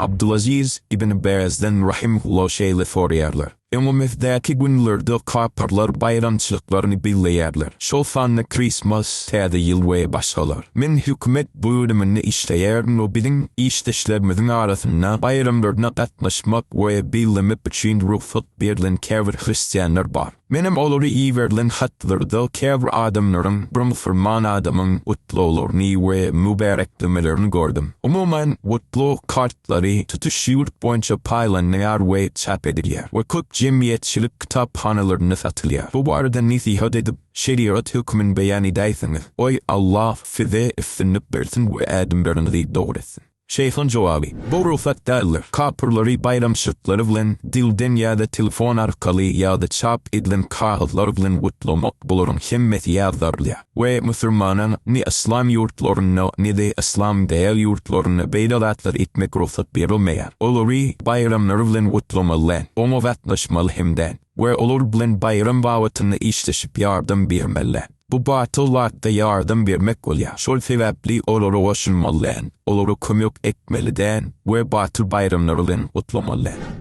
Abdulaziz ibn Bäzden rahimehullah şeýle soraýarlar, Öňümizdäki günlerde kapyrlar baýramçylyklaryny belleýärler, şol sanda Krismas, Täze ýyl we başgalar. Men hökümet bölüminde işleýärin we biziň işdeşlerimiziň arasynda baýramlaryna gatnaşmak we bellemek üçin rugsat berlen käbir hristianlar bar. Menem olara iberilen hatlarda käbir adamlaryň bir musulman adamyň gutlaglaryny we mübäreklemelerini gördüm. Umuman, gutlag kartlary tutuş ýurt boýunça paýlanýar we çap edilýär we köp jemgyýetçilik kitaphanalarynda satylýar. Bu barada nesihat edip, şerigat hökümini beýan edäýseňiz, goý, Allah size üstünlik bersin we ädimleriňizi dogry etsin. Şeýhyň jogaby, Bu rugsat däldir. Kapyrlary baýramçylyklary bilen dilden ýa-da telefon arkaly ýa-da çap edilen kagyzlar bilen gutlamak bularyň hemmesi ýazgarylýar. We musulmana ne yslam ýurtlarynda ne-de yslam däl ýurtlarynda beýle zatlar etmek rugsat berilmeýär. Olary baýramlary bilen gutlamaly däl, oňa gatnaşmaly hem däl we olar bilen baýram babatynda işleşip ýardam bermeli däl. Bu batyl zatda ýardam bermek bolýar. Şol sebäpli olara goşulmaly däl, olara kömek etmeli däl we batyl baýramlary bilen gutlamaly däl.